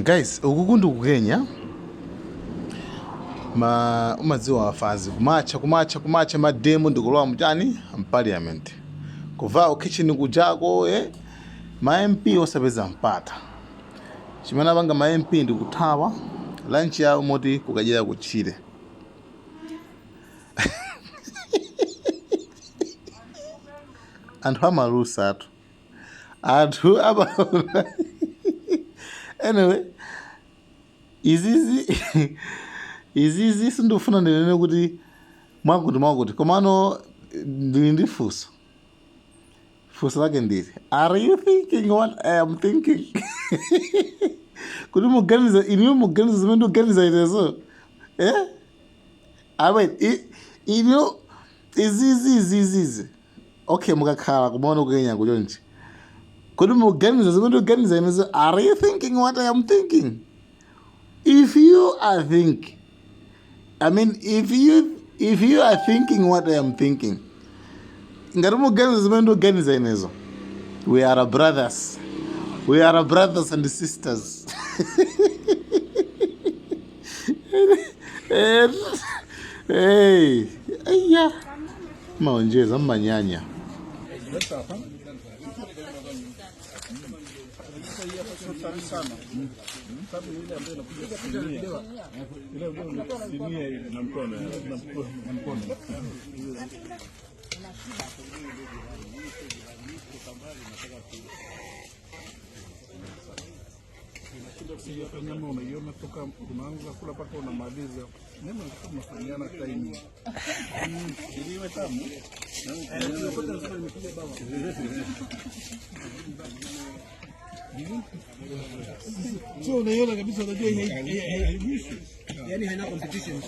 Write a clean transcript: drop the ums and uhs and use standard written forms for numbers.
Guys, uku ndi ku Kenya. Ma umadziwa afazi kumatcha kumatcha kumatcha ma demo ndikulowa mchani m'parliament. Kuva kitchen kujako ma MP osapeza mpata. Chimene apanga ma MP ndikuthawa lunch yawo moti kukadyera kutchire. Anthu amalusa atu. Anthu ama anyway, izizi izizi sindikufuna ndinene kuti mwakuti mwakuti, komano ndili ndi funso. Funso lake ndili, are you thinking what I am thinking? Kuti muganiza inuyo, muganiza zimene ndikuganiza inezo, eh? I mean, inuyo izizi izizizi, okay, mukakhala kumaona ku Kenya kuchonchi, kuti muganiza zimene ndikuganiza inezo, are you thinking what I am thinking? If you are think I mean, if you are thinking what I am thinking, ngati muganiza zimene ndikuganiza inezo, we are brothers, we are brothers and sisters. Hey, aya maonjeza mmanyanya. Nyama unaiona toka unaanza kula mpaka unamaliza. Nyama tunafanyiana time. Iliwe tamu. Sio unaiona kabisa, unajua haigusi. Yani haina competition.